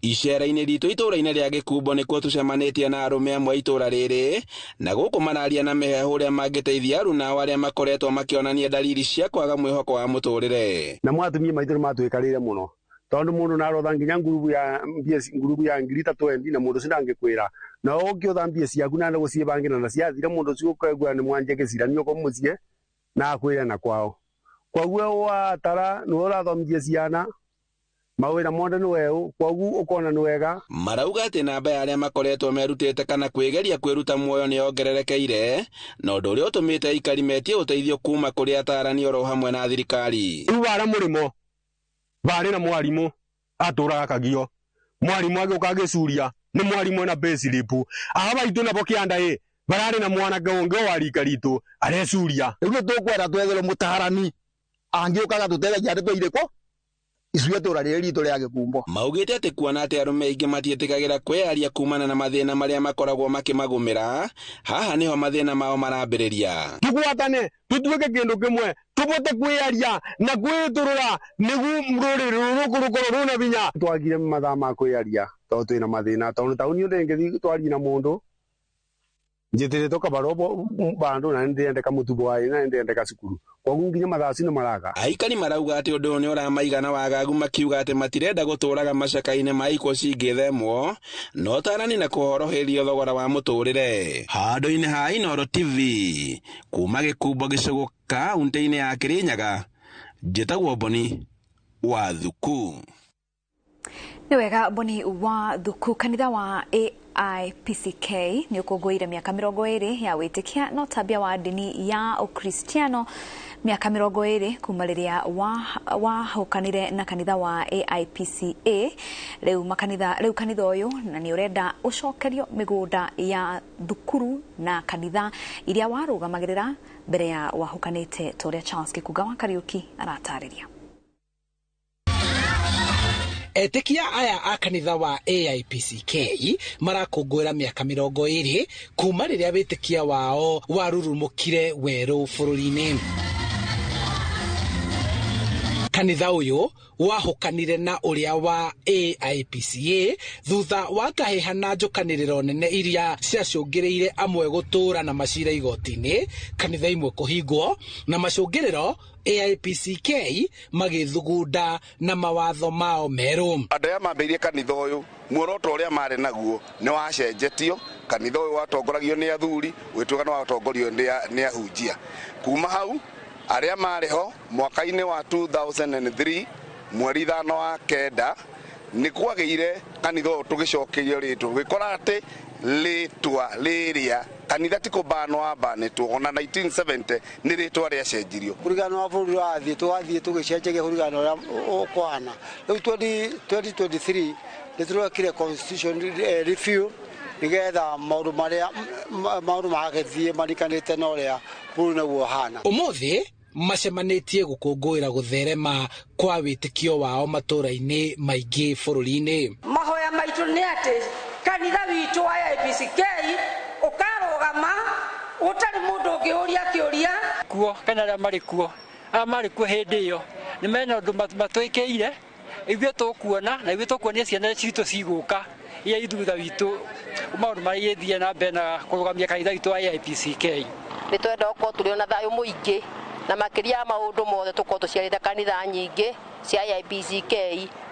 Icera-inĩ ritũ itũũra-inĩ rĩa Gĩkumbo nĩkuo tũcemanĩtie na arũme amwe a itũũra rĩrĩ, na gũkũ mararia na mĩheehũ ũrĩa mangĩteithia aruna ao arĩa makoretwo makĩonania dalili cia kwaga mwĩhoko wa mũtũrĩre. Na mwatumia maitũ nĩmatwĩkarĩire mũno, tondu mundu narotha nginya ngurubu ya mbia, ngurubu ya ngiri 30 na mundu cindangikwira na ungiutha mbia ciaku na gucibangira na ciathira mundu ucio ukaigua ni mwanje giciranio ko mucie na akwire na kwao. Koguo watara ni urathomithia ciana mawira mothe ni weũ, koguo ukona ni wega. Marauga atĩ namba ya arĩa makoretwo merutĩte kana kwĩgeria kwĩruta muoyo nĩ yongererekeire, na ũndũ ũrĩa ũtũmĩte aikari metie ũteithio kuma kũrĩ atarani oro hamwe na thirikari. Rĩu bara mũrĩmo barĩ na mwarimu atũraga kagio, mwarimu agĩũka agĩcuria nĩ mwarimu ena payslip. Aba baitũ nabo kĩanda ĩ bararĩ na mwanake ũngĩ wa rika ritũ arecuria. Rĩu nĩtũkwenda twetherwo mũtaarani angĩũkaga tũteithagia andũ tũirĩkũ icuĩ itũũra rĩrĩ ritũ rĩa Gĩkumbo. Maugĩte atĩ kuona atĩ arũme aingĩ matiĩtĩkagĩra kwĩyaria kumana na mathĩna marĩa makoragwo makĩmagũmĩra, haha nĩho mathĩna mao marambĩrĩria. Tũgwatane tũtuĩke kĩndũ kĩmwe, tũbote kwĩyaria na kwĩtũrũra nĩguo rũrĩrĩ rũrũ rũkorwo rwĩna hinya. Twagire mathaa ma kwĩyaria tondũ twĩna mathĩna, tondũ taũni ndĩngĩthiĩ twarie na mũndũ njĩtĩrĩtwo kabarũa bandũ na nĩndĩrendeka mũtu bwaĩ na nĩndĩrendeka cukuru, koguo nginya mathaa acio nĩmaraga. Aikari marauga atĩ ũndũ ũyũ nĩũramaigana wagagu, makiuga atĩ matirenda gũtũraga macaka-inĩ ma ikuũ cingĩthemwo no tarani na kũhoroherio thogora wa mũtũrĩre. Handũ-inĩ ha Inooro TV kuma Gĩkumbo Gĩcũgũ kaũntĩ-inĩ ya Kĩrĩnyaga, njĩtagwo Boni wa Thuku. Nĩ wega Boni wa Thuku. Kanitha wa AIPCK nĩ ũkũngũĩire mĩaka 20 ya wĩtĩkia na ũtambia wa ndini ya Ũkristiano, mĩaka 20 kuma rĩrĩa wahũkanire na kanitha wa AIPCA. Rĩu kanitha ũyũ na nĩ ũrenda ũcokerio mĩgũnda ya thukuru na kanitha iria warũgamagĩrĩra mbere ya wahũkanĩte, ta ũrĩa Charles Gĩkunga wa Kariũki aratarĩria. Etĩkia aya a kanitha wa AIPCK marakũngũĩra mĩaka 20 kuma rĩrĩa wĩtĩkia wao warurumũkire werũ bũrũri-inĩ. Kanitha ũyũ wahũkanire na ũrĩa wa AIPCA thutha wa ngahĩha na njũkanĩrĩro nene iria ciacũngĩrĩire amwe gũtũra na macira igoti-inĩ, kanitha imwe kũhingwo na macũngĩrĩro AIPCK magĩthugunda na mawatho mao merũ. Andũ aya mambĩrĩirie kanitha ũyũ muoroto ũrĩa marĩ naguo nĩ wacenjetio. Kanitha ũyũ watongoragio nĩ athuri, ũgĩtuĩka nĩ watongorio nĩ ahunjia. Kuma hau arĩa marĩ ho mwaka-inĩ wa 2003 mweri 5 wa 9 nĩ kwagĩire kanitha ũyũ tũgĩcokerio rĩtwa, gũgĩkora atĩ rĩtwa rĩrĩa kanitha ti kũbanwo wabanĩtwo ona 1970 nĩ rĩtwa rĩacenjirio. Kũringana na bũrũri wathiĩ tũgathiĩ tũgĩcenjagia kũringana na ũrĩa ũkũhana. Rĩu 2023 nĩ tũrekire constitution review nĩgetha maũndũ marĩa maũndũ magagĩthiĩ marikanĩte na ũrĩa bũrũri naguo ũhana. Ũmũthĩ macemanĩtie gũkũngũĩra gũtherema kwa wĩtĩkio wao matũra-inĩ maingĩ bũrũri-inĩ. Mahoya maitũ nĩ atĩ kanitha witũ wa AIPCK ũkarũgama ũtarĩ mũndũ ũngĩũria kĩũria kuo kana arĩa marĩ kuo, arĩa marĩ kuo hĩndĩ ĩyo nĩ mena ũndũ matwĩkĩire ithuĩ tũkuona na ithuĩ tũkuonia ciana citũ cigũka iria i thutha witũ maũndũ marĩa gĩthiĩ na mbere na kũrũgamia kanitha witũ wa AIPCK. Nĩ twenda gũkorwo tũrĩ na thayũ mũingĩ na makĩria ya maũndũ mothe tũkorwo tũciarĩte kanitha nyingĩ cia AIPCK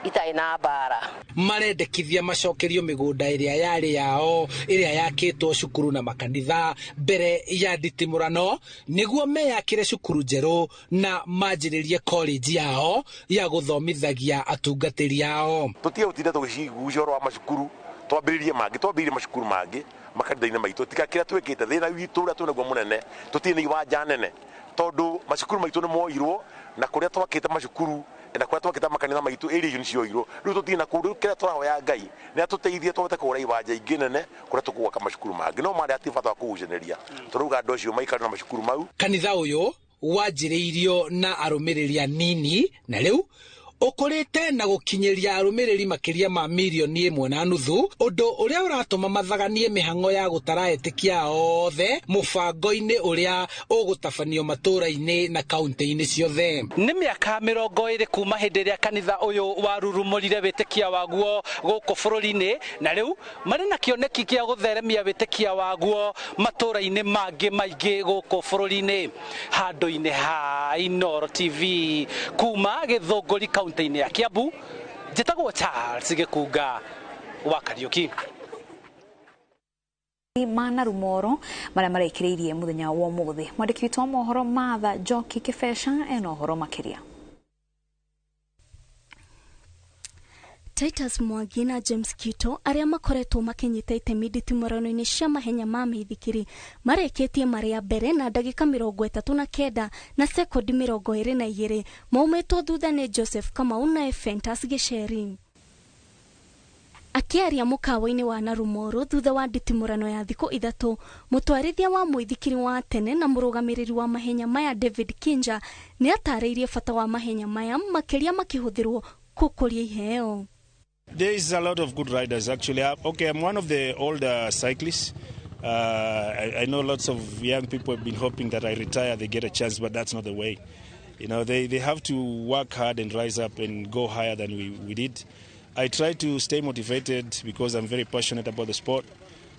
itarĩ na mbara. Marendekithia macokerio mĩgũnda ĩrĩa yarĩ yao ĩrĩa yakĩtwo cukuru na makanitha mbere ya nditimũrano nĩguo meyakĩre cukuru njerũ na manjĩrĩrie college yao ya gũthomithagia atungatĩri ao. Tũtige gũtinda tũgĩcigucia ũhoro wa macukuru, twambĩrĩrie mangĩ, twambĩrĩrie macukuru mangĩ makanitha-inĩ maitũ. Tiga kĩrĩa twĩkĩte thĩna witũ ũrĩa twĩnaguo mũnene, tũtirĩ na iwanja nene tondũ macukuru maitũ nĩ moirwo na kũrĩa twakĩte macukuru na kũrĩa twakĩte makanitha maitũ area icio nĩ cioirwo. Rĩu tũtirĩ na kũndũ. Kĩrĩa tũrahoya Ngai nĩ atũteithie tũhote kũgũra iwanja ingĩ nene kũrĩa tũgwaka macukuru mangĩ, no marĩa hatirĩ bata wa kũgucanĩria, tũrauga andũ acio maikare na macukuru mau. Kanitha ũyũ wanjĩrĩirio na arũmĩrĩri anini na rĩu ũkũrĩte na gũkinyĩria arũmĩrĩri makĩria ma mirioni 1.5, ũndũ ũrĩa ũratũma mathaganie mĩhang'o ya gũtara etĩkia othe mũbango-inĩ ũrĩa ũgũtabanio matũra-inĩ na kaunti-inĩ ciothe. Nĩ mĩaka 20 kuma hĩndĩ ĩrĩa kanitha ũyũ warurumũrire wĩtĩkia waguo gũkũ bũrũri-inĩ, na rĩu marĩ na kĩoneki kĩa gũtheremia wĩtĩkia waguo matũra-inĩ mangĩ maingĩ gũkũ bũrũri-inĩ. Handũ-inĩ ha Inooro TV kuma Gĩthũngũri kaunti ya Kiambu, njĩtagwo Charles Gĩkunga wa Kariũki. Mana Rumoro marĩa marekĩrĩirie mũthenya wa ũmũthĩ. Mwandĩki witũ wa mohoro Martha Njoki Kĩbeca ena ũhoro makĩria. Titus Mwangi na James Kito arĩa makoretwo makinyita itemi nditimũrano-inĩ cia mahenya ma mĩithikiri marĩkĩtie marĩa mbere na ndagĩka 39 na sekondi 22 maumĩtwo thutha nĩ Joseph Kamau na Ephantus Gĩcheri. Akĩaria mũkawa-inĩ wa Narumoro thutha wa nditimũrano ya thikũ 3, mũtwarithia wa mũithikiri wa tene na mũrũgamĩrĩri wa mahenya maya David Kinja nĩ atarĩirie bata wa mahenya maya makĩria makĩhũthĩrwo gũkũria iheo. There is a lot of good riders actually. Okay, I'm one of the older cyclists. I know lots of young people have been hoping that I retire, they get a chance, but that's not the way. You know, they have to work hard and rise up and go higher than we did. I try to stay motivated because I'm very passionate about the sport.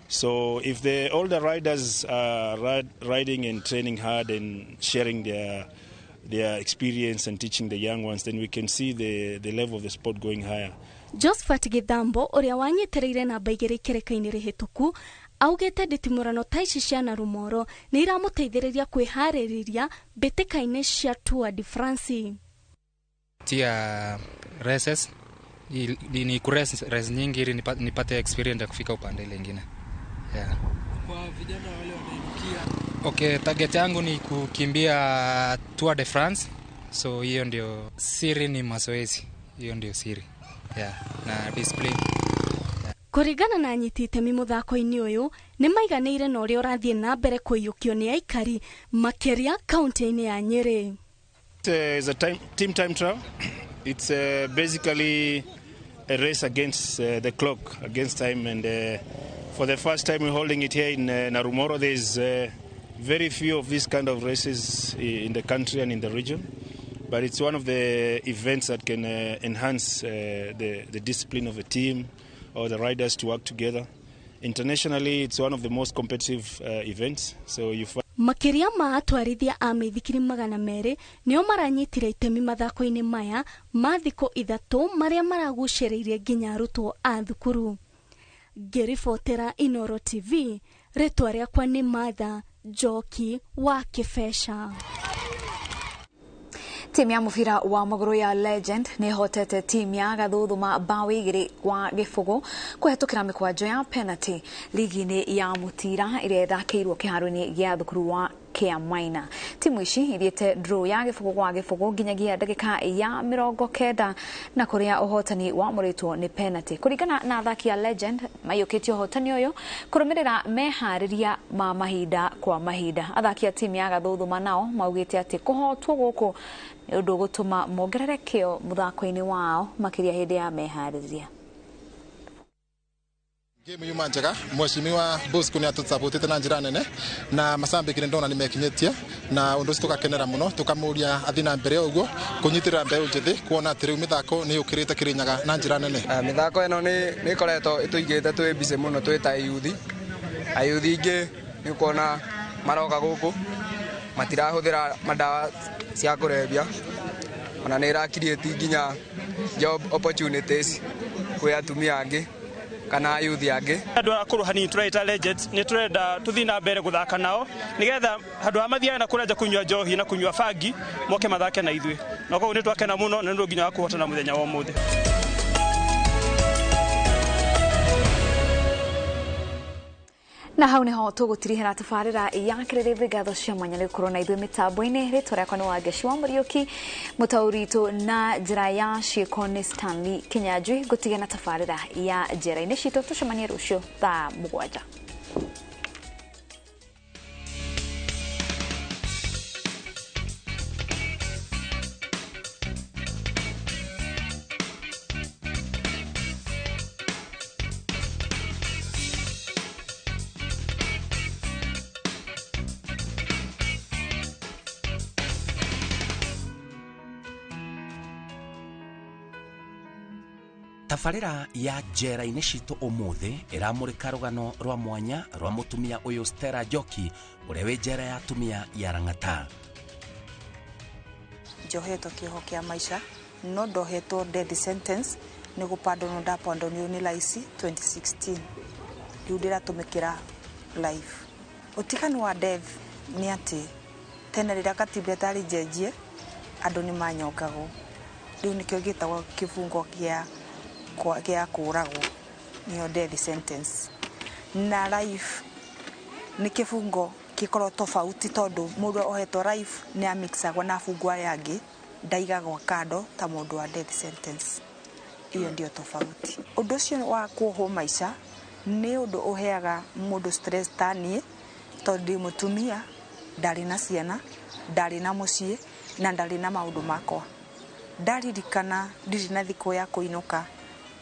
So if the older riders are riding and training hard and sharing their experience and teaching the young ones, then we can see the level of the sport going higher. Josephat Githambo ũrĩa wanyitĩrĩire namba 2 ikereka-inĩ rĩhĩtũku augĩte nditimũrano ta ici cia Narumoro nĩ iramũteithĩrĩria kwĩharĩrĩria mbĩtĩka-inĩ cia Tour de France. Tia races ni kurace race nyingi ili nipate experience ya kufika upande ile nyingine. Yeah. Kwa vijana wale wanainukia. Okay, target yangu ni kukimbia Tour de France. So hiyo ndio siri, ni mazoezi. Hiyo ndio siri. Yeah, na discipline. Kũringana na anyiti itemi mũthako-inĩ ũyũ nĩ maiganĩire na ũrĩa ũrathiĩ na mbere kũiyũkio nĩ aikari makĩria kaunti-inĩ ya Nyĩrĩ. It's a team time trial. It's basically a race against the clock, against time, and for the first time we're holding it here in Narumoro. There's very few of these kind of races in the country and in the region. But it's one of the events that can enhance the discipline of a team or the riders to work together. Internationally, it's one of the most competitive events. So you find Makĩria ma atwarithia a mĩithikiri 200 nĩo maranyitire itemi mathako-inĩ maya ma thikũ 3 marĩa maragucĩrĩirie nginya arutwo a thukuru. Ngĩribotera Inoro TV, rĩtwa rĩakwa nĩ Martha Njoki wa Kĩbeca. Timu ya mũbira wa magũrũ ya Legend nĩ ĩhotete timu ya Gathuthuma bao 2-0 kũhetũkĩra mĩkwanjo ya penalty ligi-inĩ ya mũtira ĩrĩa ĩthakĩirwo kĩharo-inĩ gĩa thukuru wa Kĩamaina. Timu ici ithiĩte draw ya 0-0 nginyagia ndagĩka ya 90 na kũrĩa ũhotani wamũrĩtwo nĩ penalty. Kũringana na athaki a Legend maiyũkĩtie ũhotani ũyũ kũrũmĩrĩra meharĩria ma mahinda kwa mahinda. Athaki a timu ya Gathuthuma nao maugĩte atĩ kũhotwo gũkũ nĩ ũndũ ũgũtũma mongerere kĩo mũthako-inĩ wao makĩria hĩndĩ ya meharĩria. Game yuma njega mheshimiwa Bosco ni atũsapotete na njĩra nene na macambĩkire ndona nĩ mekinyĩtie na ũndũ ũcio tũgakenera mũno tũkamũria athiĩ na mbere ũguo kũnyitĩrĩra mbeũ njĩthĩ kuona atĩ rĩu mĩthako nĩ yũkĩrĩte Kĩrĩnyaga na njĩra nene. Mĩthako ĩno nĩ ĩkoretwo ĩtũigĩte twĩ busy mũno twĩ ta ayuthi. Ayuthi ingĩ nĩ ũkuona maroka gũkũ matirahũthĩra madawa cia kũrebia ona nĩ ĩra create nginya job opportunities kwĩ atumia angĩ kana ayuthi angĩ. Andũ arĩa akũrũ hanini tũreita Legends nĩ tũrenda tũthiĩ na mbere gũthaka nao nĩgetha handũ ha mathiaga na kũrĩa nja kũnyua njohi na kũnyua bangi moke mathake na ithuĩ, na koguo nĩ twakena mũno na nĩ ũndũ nginya wa kũhotana mũthenya wa ũmũthĩ. Na hau niho tũgũtirihĩra tabarĩra ya kĩrĩrĩmbĩ. Ngatho cia mwanya nĩ gũkorwo na ithuĩ mĩtambo-inĩ. Rĩtwa rĩakwa nĩ Wangeci wa Mũriũki, mũtaũri witũ na njĩra ya ciĩko nĩ Stanley Kinyanjui. Ngũtige na tabarĩra ya njera-inĩ citũ, tũcemanie rũciũ thaa 7. Tabarĩra ya njera-inĩ citũ ũmũthĩ ĩramũrĩka rũgano rwa mwanya rwa mũtumia ũyũ Stella Njoki ũrĩa wĩ njera ya atumia ya Lang'ata. Njohetwo kĩoho kĩa maica no ndohetwo death sentence nĩ gũpandonwo ndapandonirwo nĩ laici 2016 rĩu ndĩratũmĩkĩra life. Ũtiganu wa death nĩ atĩ tene rĩrĩa katiba ĩtarĩ njenjie andũ nĩ manyongagwo, rĩu nĩkĩo gĩtagwo kĩbungo gĩa kũragwo, nĩyo death sentence. Na life nĩ kĩbungo gĩkorwo tofauti tondũ mũndũ ohetwo life nĩ amixagwo na abungwo arĩa angĩ, ndaigagwo kando ta mũndũ wa death sentence. Iyo ndio tofauti. Ũndũ ũcio wa kuohwo maica nĩ ũndũ ũheaga mũndũ stress ta niĩ tondũ ndĩ mũtumia, ndarĩ na ciana, ndarĩ na mũciĩ na ndarĩ na maũndũ makwa. Ndaririkana ndirĩ na thikũ ya kũinũka,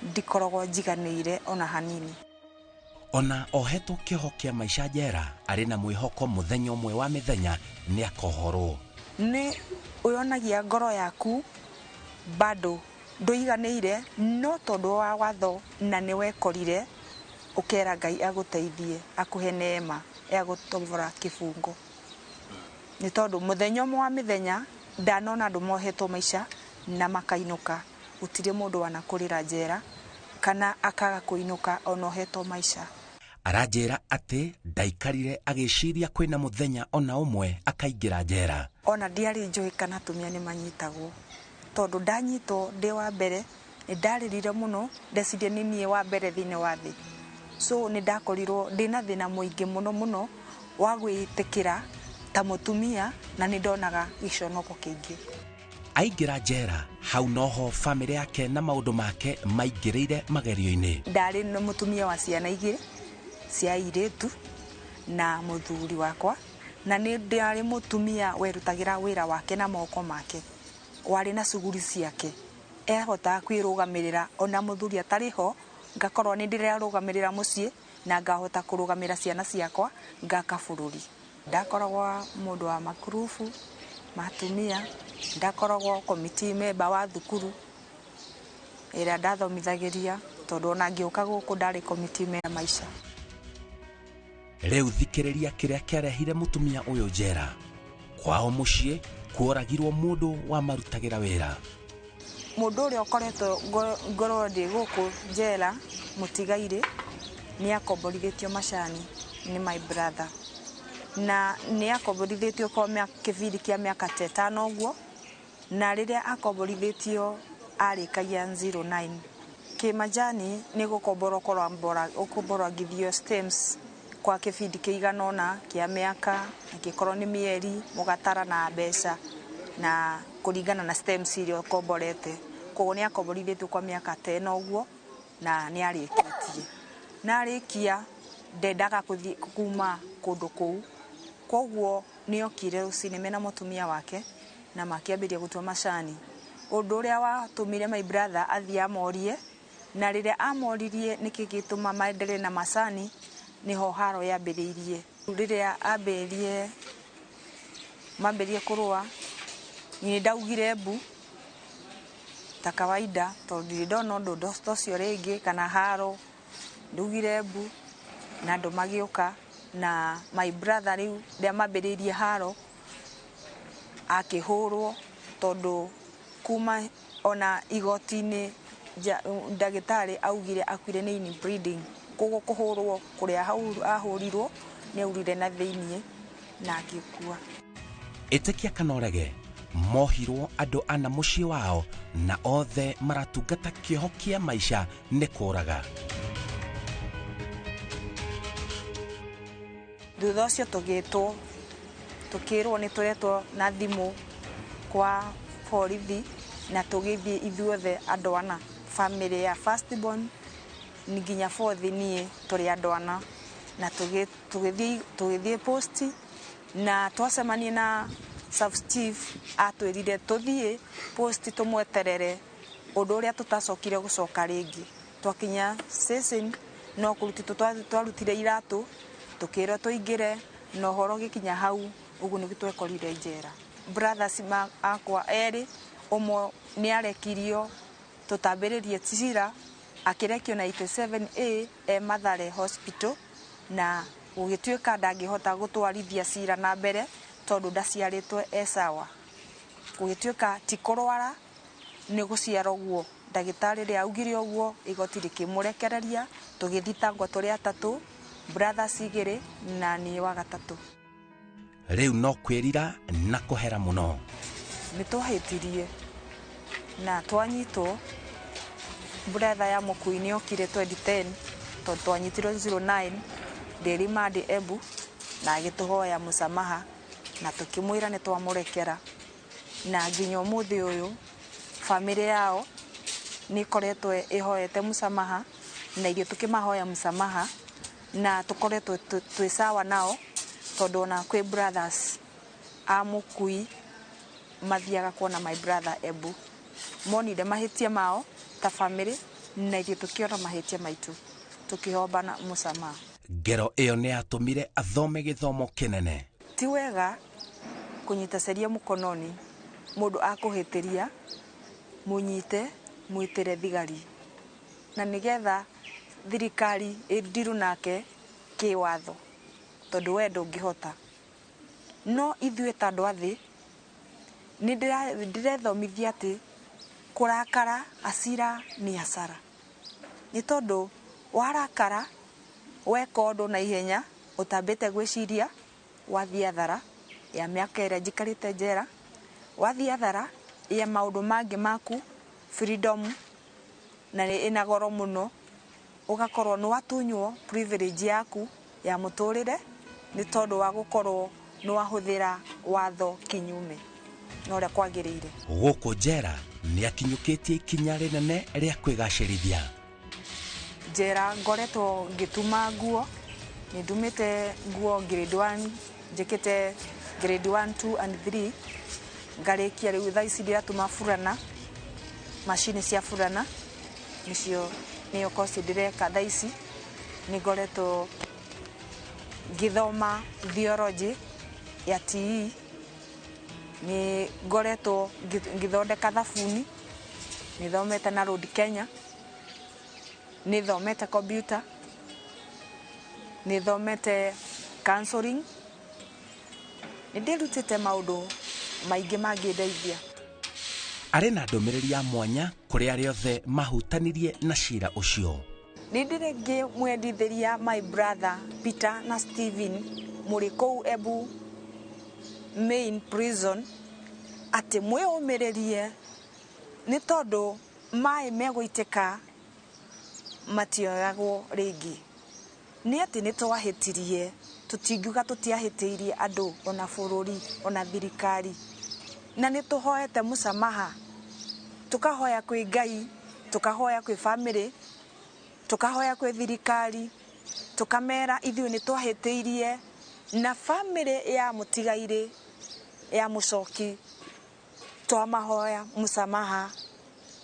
ndikoragwo njiganĩire ona hanini. Ona ohetwo kĩoho kĩa maica njera arĩ na mwĩhoko mũthenya ũmwe wa mĩthenya nĩ akohorwo. Nĩ ũyonagia ngoro yaku bado ndũiganĩire, no tondũ wa watho na nĩ wekorire ũkera Ngai agũteithie akũhe neema ya gũtobora kĩbungo. Nĩ tondũ mũthenya ũmwe wa mĩthenya ndanona andũ mohetwo maica na makainũka, gũtirĩ mũndũ wanakũrĩra njera kana akaga kũinũka ona ohetwo maica. Aranjĩra atĩ ndaikarire agĩciria kwĩna mũthenya ona ũmwe akaingĩra njera. Ona ndiarĩ njũĩ kana atumia nĩ manyitagwo, tondũ ndanyitwo ndĩ wa mbere nĩ ndarĩrire mũno, ndecirie nĩ niĩ wa mbere thĩinĩ wa thĩ. So nĩ ndakorirwo ndĩna thĩna mũingĩ mũno mũno wa gwĩtĩkĩra ta mũtumia na nĩ ndonaga gĩconoko kĩingĩ. Aingĩra njera hau noho famĩlĩ yake na maũndũ make maingĩrĩire magerio-inĩ. Ndarĩ na mũtumia wa ciana igĩrĩ cia airĩtu na mũthuri wakwa, na nĩ ndarĩ mũtumia werutagĩra wĩra wake na moko make, warĩ na cuguri ciake, ehotaga kwĩrũgamĩrĩra ona mũthuri atarĩ ho, ngakorwo nĩ ndĩrarũgamĩrĩra mũciĩ na ngahota kũrũgamĩra ciana ciakwa ngaka bũrũri. Ndakoragwo mũndũ wa makurubu, ma atumia. Ndakoragwo committee member wa thukuru ĩrĩa ndathomithagĩria, tondũ ona ngĩũka gũkũ ndarĩ committee member maica. Rĩu thikĩrĩria kĩrĩa kĩarehire mũtumia ũyũ njera. Kwao mũciĩ kworagirwo mũndũ wamarutagĩra wĩra. Mũndũ ũrĩa ũkoretwo ngorwo ndĩ gũkũ njera mũtigairĩ nĩ akomborithĩtio macani nĩ my brother, na nĩ akomborithĩtio kwa kĩbindi kĩa mĩaka ta ĩtano ũguo, na rĩrĩa akomborithĩtio arĩkagia 09. Kĩmajani nĩ gũkomborwo ũkomborangithio stems kwa kĩbindi kĩigana ũna kĩa mĩaka, angĩkorwo nĩ mĩeri mũgatara na mbeca na kũringana na stems iria ũkomborete. Koguo nĩ akomborithĩtio kwa mĩaka ta ĩna ũguo na nĩ arĩkĩtie. Na arĩkia ndendaga kũthiĩ kuma kũndũ kũu, koguo nĩ okire rũcinĩ mena mũtumia wake na makĩambĩrĩria gũtua macani. Ũndũ ũrĩa watũmire my brother athiĩ amorie, na rĩrĩa amoririe nĩkĩ gĩtũma maendelee na macani, nĩho haro yambĩrĩirie. Rĩrĩa ambĩrĩrie mambĩrĩrie kũrũa, niĩ ndaugire mbu ta kawaida, tondũ ndirĩ ndona ũndũ ta ũcio rĩngĩ kana haro. Ndaugire mbu na andũ magĩũka, na my brother rĩu rĩrĩa mambĩrĩirie haro akĩhũrwo, tondũ kuma ona igoti-inĩ ndagĩtarĩ augire akuire nĩ inbreeding, koguo kũhũrwo kũrĩa ahũrirwo nĩ aurire na thĩiniĩ na agĩkua. Ĩtĩkia kana ũrege, mohirwo andũ ana mũciĩ wao na othe maratungata kĩoho kĩa maica nĩ kũraga. Thutha ũcio tũgĩtwo, tũkĩrwo nĩ tũretwo na thimũ kwa borithi, na tũgĩthiĩ ithuothe andũ ana, family ya first born nginya fourth niĩ tũrĩ andũ ana, na tũgĩthiĩ posti, na twacemania na sub chief atwĩrire tũthiĩ posti tũmweterere, ũndũ ũrĩa tũtacokire gũcoka rĩngĩ. Twakinya station no kũruti twarutire iratũ, tũkĩrwo tũingĩre, na ũhoro ũgĩkinya hau ũguo nĩguo twekorire njera. Brothers akwa erĩ, ũmwe nĩ arekirio tũtambĩrĩrie cira, akĩrekio na 87A e Mathare Hospital, na gũgĩtuĩka ndangĩhota gũtwarithia cira na mbere tondũ ndaciarĩtwo e sawa. Gũgĩtuĩka ti kũrwara nĩ gũciara ũguo, ndagĩtarĩ rĩrĩa augire ũguo igoti rĩkĩmũrekereria, tũgĩthitangwo tũrĩ atatũ, brothers igĩrĩ na niĩ wa gatatũ. Rĩu no kwĩrira na kũhera mũno. Nĩ twahĩtirie na twanyitwo. Brother ya mũkui nĩ okire 2010, tondũ twanyitirwo 09 ndĩ remand Embu, na agĩtũhoya mũsamaha na tũkĩmwĩra nĩ twamũrekera, na nginya ũmũthĩ ũyũ family yao nĩ ĩkoretwo ĩhoete mũsamaha na ithuĩ tũkĩmahoya mũsamaha, na tũkoretwo twĩ sawa nao, tondũ ona kwĩ brothers a mũkui mathiaga kuona my brother Embu, monire mahĩtia mao ta family na ithuĩ tũkĩona mahĩtia maitũ tũkĩhombana mũsamaha. Ngero ĩyo nĩ yatũmire athome gĩthomo kĩnene. Ti wega kũnyita ceria mũkononi, mũndũ akũhĩtĩria mũnyite mwĩtĩre thigari, na nĩgetha thirikari ĩndirũ nake kĩwatho, tondũ we ndũngĩhota. No ithuĩ ta andũ a thĩ nĩ ndĩrethomithia atĩ kũrakara acira nĩ hasara, nĩ tondũ warakara weka ũndũ na ihenya ũtambĩte gwĩciria, wathiĩ athara ya mĩaka ĩrĩa njikarĩte njera, wathiĩ athara ya maũndũ mangĩ maku freedom, na nĩ ĩna goro mũno, ũgakorwo nĩ watunywo privilege yaku ya mũtũrĩre nĩ tondũ wa gũkorwo nĩ wahũthĩra watho kinyume na ũrĩa kwagĩrĩire. Gũkũ njera nĩ akinyũkĩtie ikinya rĩnene rĩa kwĩgacĩrithia. Njera ngoretwo ngĩtuma nguo, nĩ ndumĩte nguo grade 1, njĩkĩte grade 1, 2 and 3, ngarĩkia rĩu thaa ici ndĩratuma burana, macini cia burana nĩcio nĩyo kosi ndĩreka thaa ici. Nĩ ngoretwo ngĩthoma theology ya TE, Nĩ ngoretwo ngĩthondeka thabuni, nĩ thomete na Road Kenya, nĩ thomete computer, nĩ thomete counseling, nĩ ndĩrutĩte maũndũ maingĩ mangĩndeithia. Arĩ na ndũmĩrĩri ya mwanya kũrĩ arĩa othe mahutanirie na cira ũcio. Nĩ ndĩrĩ ngĩmwendithĩria my brother Peter na Steven mũrĩ kũu Embu main prison atĩ mwĩyũmĩrĩrie nĩ tondũ maĩ megũitĩka matioyagwo rĩngĩ. Nĩ atĩ nĩ twahĩtirie, tũtingiuga tũtiahĩtĩirie andũ ona bũrũri ona thirikari, na nĩ tũhoete mũsamaha, tũkahoya kwĩ Ngai, tũkahoya kwĩ bamĩrĩ, tũkahoya kwĩ thirikari, tũkamera ithuĩ nĩ twahĩtĩirie, na bamĩrĩ ya mũtigairĩ ya mũcoki twamahoya mũsamaha,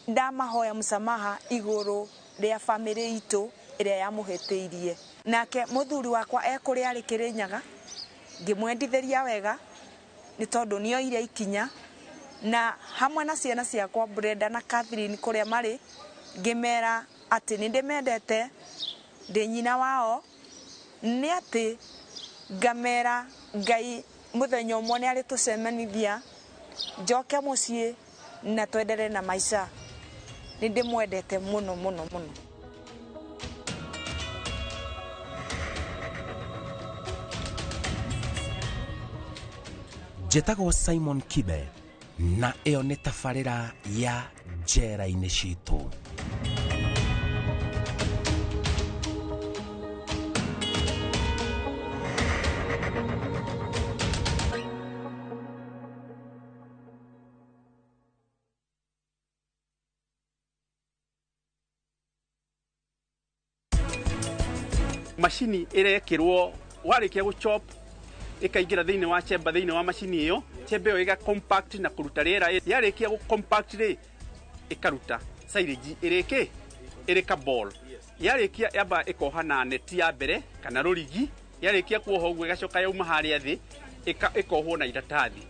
ndamahoya mũsamaha igũrũ rĩa bamĩrĩ itũ ĩrĩa yamũhĩtĩirie. Nake mũthuri wakwa ekũrĩa arĩ Kĩrĩnyaga, ngĩmwendithĩria wega nĩ tondũ nĩoire ikinya, na hamwe na ciana ciakwa Brenda na Catherine kũrĩa marĩ, ngĩmera atĩ nĩ ndĩmendete, ndĩ nyina wao, nĩ atĩ ngamera Ngai mũthenya ũmwe nĩ arĩtũcemanithia, njoke mũciĩ na twenderee na maica. Nĩ ndĩmwendete mũno mũno mũno. Njĩtagwo Simon Kibe na ĩyo nĩ tabarĩra ya njera-inĩ citũ. Macini ĩrekĩrwo warĩkia gũchop ĩkaingĩra thĩinĩ wa chamber, thĩinĩ wa macini ĩyo, chamber ĩyo ĩga compact na kũruta rĩera, yarĩkia gũ compact rĩ ĩkaruta silage ĩrĩkĩ ĩrĩ ka ball, yarĩkia yamba ĩkoha na neti ya mbere kana rũrigi, yarĩkia kuoha ũguo ĩgacoka yauma harĩa thĩ ĩkohwo na iratathi.